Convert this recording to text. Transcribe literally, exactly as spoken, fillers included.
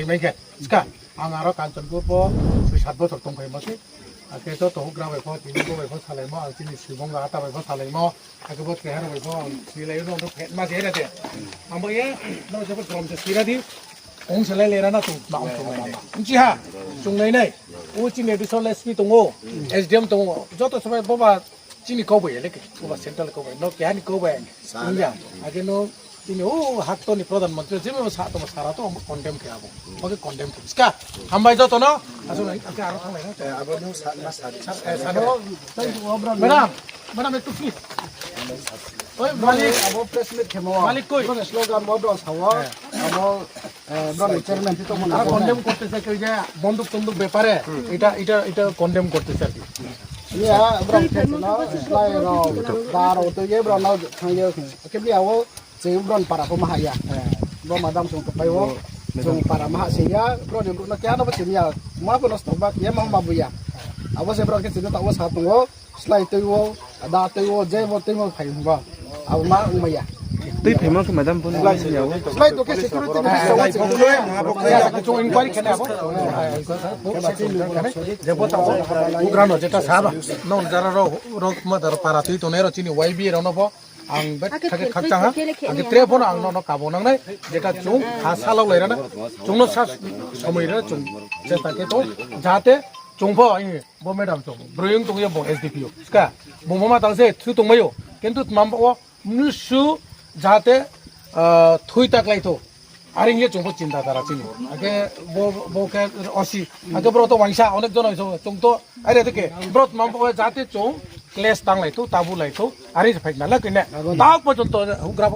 Hing khe, ska, ang aro Kanchanpur pho soi sat bochor tongphaimo se. Akhe joto houhgra bai pho, tini bo bai pho salaimo, ang chini Sibong Lahata bai pho salaimo. Akhe bo keha rao bai pho ang sinilai no, no phet ma se ra de. Ang bo ye, no joto grom se sira di. Ong se lai le ra na chung, ma ong chung lai nai. Ong chi ha, chung nai nai. O chini additional S P tong ou, S D M tong ou. Joto sobai boba chini kau bai le ke, boba central kau bai. No keha ni kau bai. Ong ya, akhe no chini o hakto ni Pradhan Mantri, jebo sa tongmo sara to condemn khe abo. Bo khe condemn khe. Ska, hambai joto no. Asuk nai, akhe aro thanglai na. Abo no sa, ma sa. Sa, eh, sa no. Madam, madam, ektu please. Oi, malik. Abo press meet khemo. Malik koi? Abo ni slogan bo bro sao. Abo, eh, bro ni chairman ti tongmo na. Condemn korte chai khe je bonduk tonduk bepare. Eta, eta, eta condemn korte chai. Iya, bro ni chairman no, slái rao, da rao tui ye bro no thang ye. Khe bia o, chini bro ni para pho maha ya. Bro madam chung to pai o, chung para maha se ya, bro ni bro no khe ano bo chini ya, ma bo no stop ba, ye ma ma bo ya. Abo se bro khe chini ta o sa tong ou. Slái tui ou, da tui ou, je bo tui ou phai hingba. Abo ma ongmai ya. Tui phaimo khe madam bo ni slái ya ou. Slái to khe security ni slái to khe, chung inquiry khe nai abo. Je bo ta o, bugra no jeta saba. Nong jara rao, rao ma da para tui tongnai rao chini Y B A rao no pho. Ang bet thake khakchang ha. Ang khe tre pho no ang no, no kabo nang nai. Jeta chung ha salao lai ra na. Chung no sa somoi ra chung chesta khe tong. Jahate chung pho, bo madam chung, broi ong tong ye bo S D P O. Ska, bung pho ma tang se, thu tongmai ou. Kintu tma bo o, mnusu, jahate, ah, thui ta klái thou. Are hing ye chung pho chinta dara chini. Akhe bo, bo khe osi. Akhe bro to uaingsa, onek jon oiso, chung to, are to khe, bro tma bo o jahate chung, clash tang lai thou, tabu lai thou, are se phai na la kine. Tak porjonto, hugra